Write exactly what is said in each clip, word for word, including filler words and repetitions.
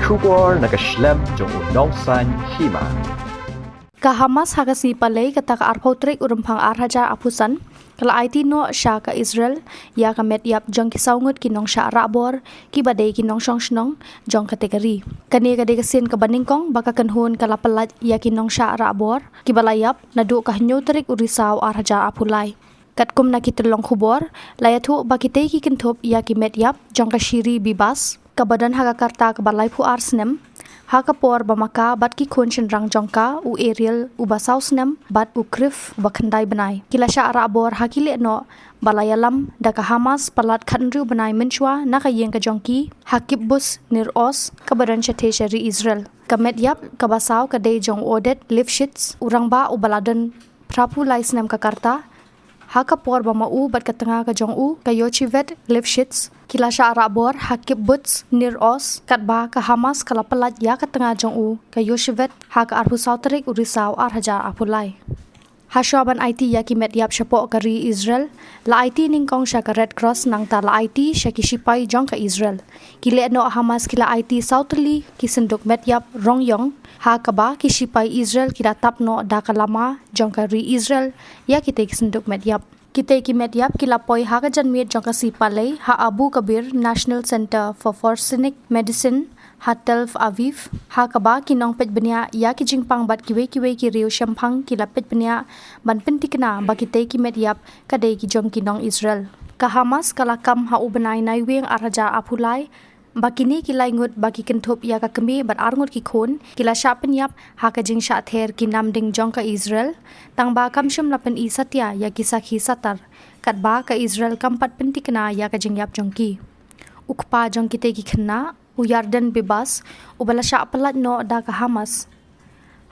Khubor na ka shlem jong u nongsan hima. Ka Hamas ha ka sngi Palei kata ka arphew tarik u Rymphang ar hajar arphew san ka la aiti noh sha ka Israel ïa ka met ïap jong ki saw ngut ki nongshah rahbor kiba dei ki nongshong shnong jong kata ka ri. Kane ka dei ka sien kaba nyngkong ba ka kynhun ka la pyllait ïa ki nongshah rahbor kiba la ïap naduh ka hynñiew tarik u Risaw ar hajar arphew lai. Katkum na ki tyllong khubor, la ïathuh ba kitei ki kynthup ïa ki met ïap jong ka Shiri Bibas, kaba don ha ka karta kaba laiphew ar snem, ha ka por ba ma ka bad ki khun shynrang jong ka, u Ariel uba saw snem bad u Krif uba khyndai bnai, ki la shah rahbor ha ki lehnoh ba la ïalam da ka Hamas palat khathynriew bnai mynshuwa na ka ïing ka jong ki ha Kibbutz Nir Oz, kaba don shatei sha ri Israel. Ka met ïap kaba saw ka dei jong u Oded Lifshitz, u rangbah uba la don phraphew lai snem ka karta, ha ka por ba ma u bad ka tnga ka jong u, ka Yocheved Lifshitz, ki la shah rahbor ha Kibbutz Nir Oz, katba ka Hamas ka la pyllait ïa ka tnga jong u, ka Yocheved, ha ka arphew saw tarik u Risaw ar hajar arphew lai. Hashwa ban aiti ïa ki met ïap shapoh ka ri Israel, la aiti nyngkong sha ka Red Cross nangta la aiti sha ki shipai jong ka Israel. Ki lehnoh Hamas ki la aiti saw tylli ki synduk met ïap rong ïong, ha kaba ki shipai Israel ki la tap noh da ka lama jong ka ri Israel ïa kitei ki synduk met ïap. Kitei ki met ïap ki la poi ha ka janmiet jong ka sngi Palei ha Abu Kabir National Center for Forensic Medicine ha Tel Aviv, ha kaba ki nongpeit bniah ïa ki jingpang bad kiwei kiwei ki riew shemphang ki la peit bniah ban pynthikna ba kitei ki met ïap ka dei ki jong ki nong Israel. Ka Hamas ka la kam ha u bnai Naiwieng ar hajar arphew lai ba kine ki lai ngut ba ki kynthup ïa ka kmie bad ar ngut ki khun ki la shah pynïap ha ka jingshah ther ki namding jong ka Israel, tangba kam shym la pyni satia ïa ki sakhi satar, katba ka Israel kam pat pynthikna ïa ka jingïap jong ki. U kpa jong kitei ki khynnah, u Yarden Bibas, uba la shah pyllait noh da ka Hamas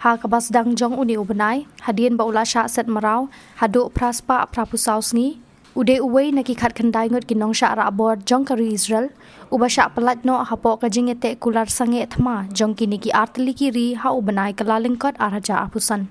ha kaba sdang jong une u bnai, hadien ba u la shah set mraw haduh phra spah phraphew saw sngi, u dei uwei na ki khatkhyndai ngut ki nongshah rahbor jong ka ri Israel uba shah pyllait noh hapoh ka jingïateh kular sangeh thma jong kine ki ar tylli ki ri ha u bnai Kyllalyngkot ar hajar arphew san.